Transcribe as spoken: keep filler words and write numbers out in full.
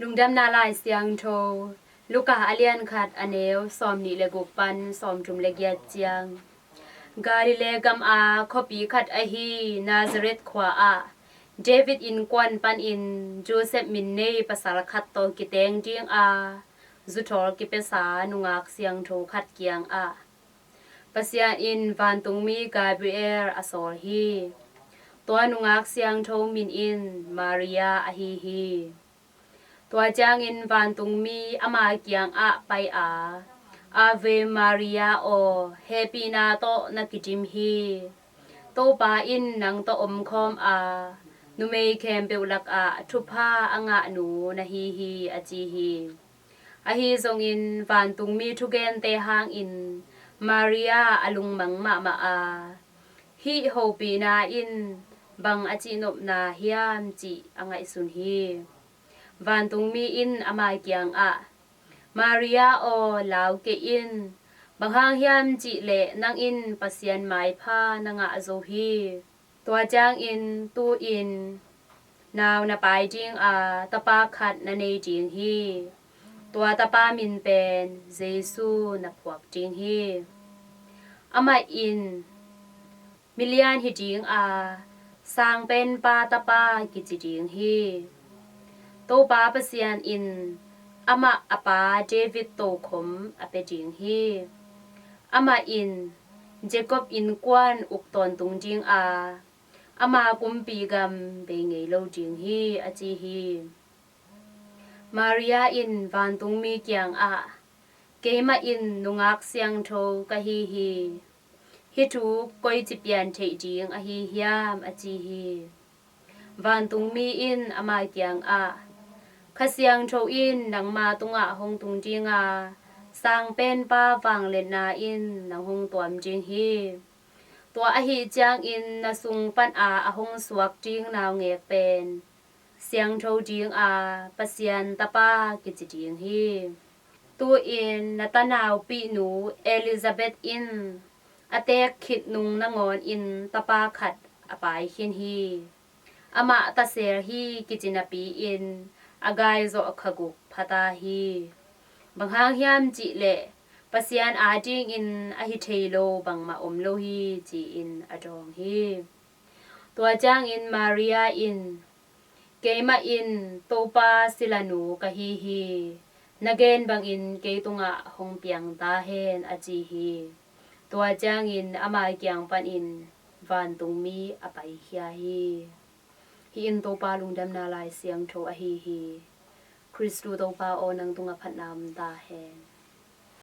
Lungdamna Lai Siangtho, Luka a lian khat, a neu sawmnih le guk pan sawmthum le giat ciang. Galilee gam a khuapi khat ahi Nazareth khua ah David innkuan panin Joseph min nei pasal khat tawh kiteng dinga zuthawl kipiasa nungak siangtho khat kiangah Pasian in vantungmi Gabriel a sawl hi. Tua nungak siangtho min in Maria ahi hi. Tua ciangin vantungmi ama kiangah pai-a, Ave Maria aw, hehpihna tawh na kidim hi. Topa in nang tawh omkhawm a, numei khempeuh lakah thupha a ngahnu na hi hi, a ci hi. Ahi zongin vantungmi thugente hangin Maria a lungmang mahmah a, hih hopihna in bang a cihnopna hiam cih a ngaihsun hi. Vantungmi in ama kiangah, Maria aw, lau kei in, bang hang hiam cihleh nang in Pasian maipha na ngah zo hi. Tua ciangin tu-in nau na pai dinga tapa khat na nei ding hi. Tua tapa min pen Jesu na phuak ding hi. Amah in milian hi dinga, Sangpenpa Tapa kici ding hi. Topa Pasian in amah a pa David tokhom a pia ding hi. Amah in Jacob innkuan uk tawntung dinga, ama kumpi gam bei ngei lo ding hi, a ci hi. Maria in vantungmi kiangah, keimah in nungak siangtho ka hi hi. Hih thu koici pian theih ding ahi hiam, a ci hi. Vantungmi in ama kiangah, Kha Siangtho in nangma tungah hong tung dinga, Sangpenpa vangliatna in nang hong tuam ding hi. Tua ahi ciangin na sung pana a hong suak ding naungek pen siangtho dinga, Pasian Tapa kici ding hi. Tu-in na tanaupihnu Elizabeth in a teek khit nung nangawnin tapa khat a pai khin hi. Amah tasel hi kici napi-in a gai zawh kha guk pha ta hi. Bang hang hiam cihleh Pasian adingin a hi thei lo bangmah om lo hi, ci-in a dawng hi. Tua ciangin Maria in, keimah in Topa silanu ka hi hi. Na gen bangin kei tungah hong piang ta hen, a ci hi. Tua ciangin ama kiang panin vantungmi a paikhia hi. Hih in Topa Lungdamna Lai Siangtho ahi hi. Khristu Topa aw, nang tungah phatna om ta hen.